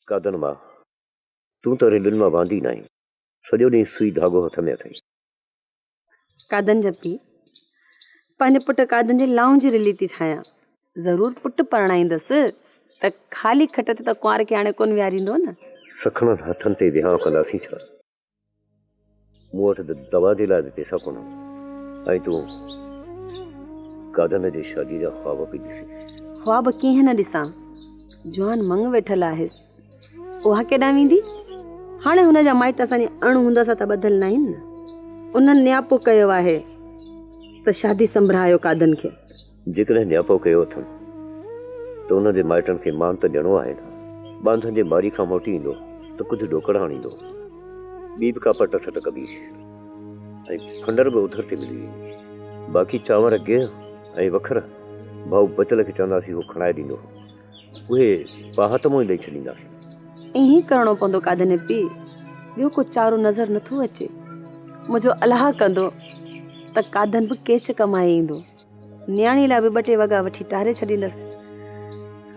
قادن ماء، تون ته رلين مان واندي ناهين، سڄو ڏينهن سوئي ڌاڳو هٿ ۾ اٿئي. قادن جا پيء، پنهنجي پٽ قادن جي لائون جي رلي ٿي ٺاهيان. ضرور پٽ پرڻائيندس ته خالي کٽ تي ته ڪنوار کي آڻي ڪونه ويهاريندو نه. سکڻن هٿن تي وهانء ڪنداسين ڇا؟ مون وٽ ته دوا جي لاء به پيسا ڪونهن ۽ تون قادن جي شادي جا خواب پئي ڏسين. خواب ڪيئن نه ڏسان، جوان مڱ ويٺل آهيس، اها ڪيڏانهن ويندي؟ هاڻي هن جا مائٽ اسان جي اڻ هوند سان ته ٻڌل ناهن نه. انهن نياپو ڪيو آهي ته شادي سنڀرايو قادن کي. جيڪڏهن نياپو ڪيو اٿن ته انهن جي مائٽن کي مان ته ڏيڻو آهي نه. ٻانڌن جي ماري کان موٽي ايندو ته ڪجهه ڏوڪڙ آڻيندو. ٻي به ڪا پٽ سٽ ڪبي ۽ ڦنڊر به اوڌر تي ملي ويندي. باقي چانور، گيهه ۽ وکر ڀائو بچل کي چونداسين هو کڻائي ڏيندو. اهي پاهت مون ئي ڏئي ڇڏينداسين. ائين ئي ڪرڻو پوندو قادن پيء، ٻيو ڪو چارو نظر نٿو اچي. منهنجو الله ڪندو ته قادن به ڪيچ ڪمائي ايندو. نياڻي لاء به ٻه ٽي وڳا وٺي ٽاري ڇڏيندس.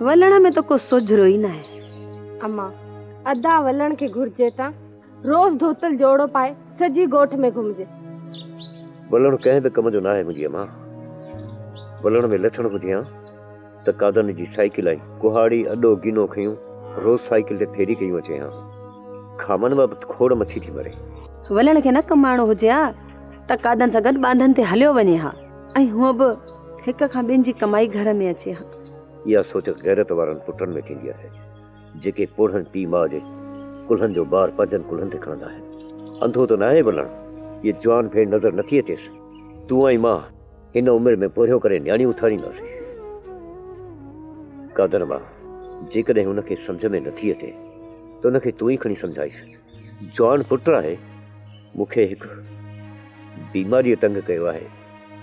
ولڻ ۾ ته ڪو سوجهرو ئي ناهي. اما، ادا ولڻ کي گهرجي ته روز ڌوتل جوڙو پائي سڄي ڳوٺ ۾ گهمجي. ولڻ ڪنهن به ڪم جو ناهي منهنجي اما. ولڻ ۾ لڇڻ هجي ها ته قادن جي سائيڪل ۽ ڪهاڙي، اڏو، گينو کنيون روز سائيڪل تي ڦيري ڪيون اچي ها. کامن بابت کوڙ مڇي ٿي مري. ولڻ کي نه ڪمائڻو هجي ها ته قادن سان گڏ ٻانڌن تي هليو وڃي ها ۽ هونء به هڪ کان ٻن جي ڪمائي گهر ۾ اچي ها. اها سوچ غيرت وارن پٽن ۾ ٿيندي آهي، جيڪي پوڙهن پيء ماء جي ڪلهن جو بار پنهنجن ڪلهن تي کڻندا آهن. انڌو ته ناهي ولڻ، هيء جوان ڀيڻ نظر نٿي اچيس. تون ۽ مان هن عمر ۾ پورهيو ڪري نياڻي اٿارينداسين. قادر ماء، جيڪڏهن هن کي سمجهه ۾ نٿي اچي ته ان کي تون ئي کڻي سمجهائيس. جوان پٽ آهي، مون کي هڪ بيماريء تنگ ڪيو آهي،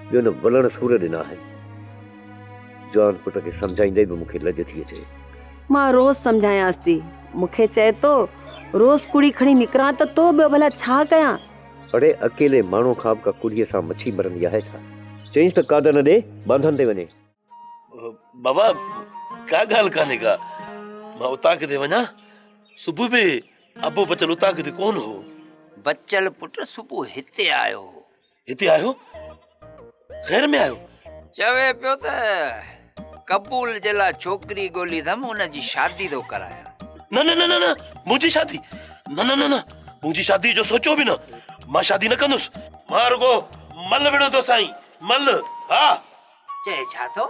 ٻيو نه ولڻ سور ڏنا آهن. جوان پٽ کي سمجهائيندي به مون کي لڄ ٿي اچي. مان روز سمجهايانس ٿي. مون کي چئي ٿو، روز ڪڙي کڻي نڪران ته ٿو، ٻيو ڀلا ڇا ڪيان؟ اڙي اڪيلي ماڻهو کان به ڪا ڪڙهيء سان مڇي مرندي آهي ڇا؟ چئينس ته قادر نه ڏي، ٻانڌن تي وڃي. بابا ڪا ڳالهه ڪانهي ڪا، مان اتان ڪٿي وڃان؟ صبح به ابو بچل اتان ڪٿي ڪونه هو. بچل پٽ صبح هتي آيو هو. هتي آيو؟ خير ۾ آيو؟ چوي پيو ته قبول جي لاء ڇوڪري ڳولي اٿم، ان جي شادي ٿو ڪرايان. نه نه نه نه نه منهنجي شادي نه نه نه نه منهنجي شادي جو سوچيو به نه، مان شادي نه ڪندس. مان رڳو مل وڙهندوسائين، مل، ها. چئي ڇا ٿو؟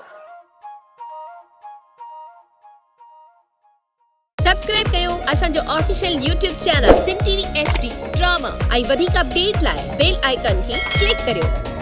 سبسڪرائب ڪيو اسان جو official YouTube channel Sindh T V H D drama ۽ وڌيڪ اپڊيٽ لاء بيل آئيڪان کي ڪلڪ ڪريو.